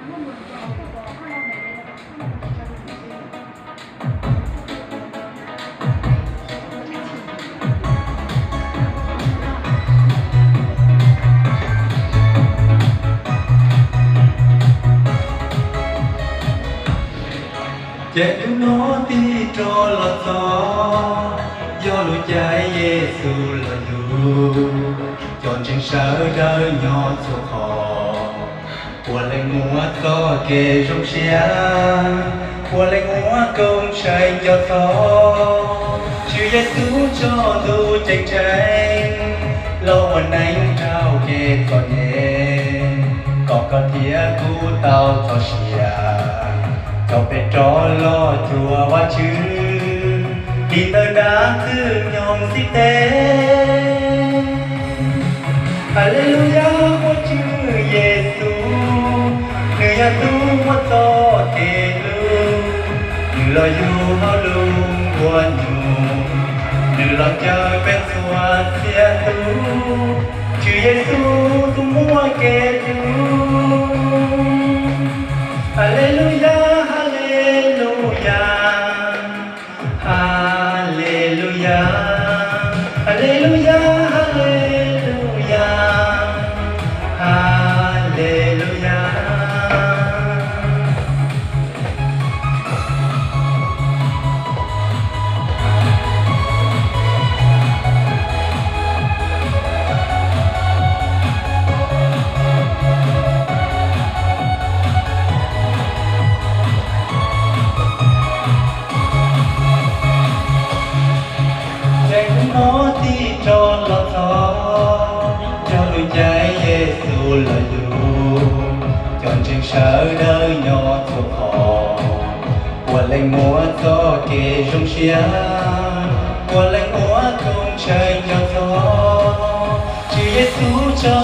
Ces hnub no tig rov los txog, yog lub caij Yexus los yug, cov ntseeg sawv daws nyob txhua qhov. Puav leej muaj txoj kev zoo siab, puav leej muaj koom tshee nco txog. Tswv Yexus tso ntuj ceeb tsheej los ua neeg raug kev txom nyem, kom koj thiab kuv tau txoj sia, coj peb rov los cuag Vajtswv. Li ntawm nab ntxwg nyoog xib teb. Haleluyas, Vajtswv Yexus, nws yog tus muaj txoj kev hlub, nws los yug hauv lub nkuaj nyuj, nws los cawm peb txhua txhia tus. Tswv Yexus tus muaj kev hlub. Haleluyas, haleluyas, haleluyas, haleluyas, haleluyas, haleluyas. Ces hnub no tig rov los txog, yog lub caij Yexus los yug, cov ntseeg sawv daws nyob txhua qhov. Puav leej muaj txoj kev zoo siab, puav leej muaj koom tshee nco txog. Tswv Yexus tso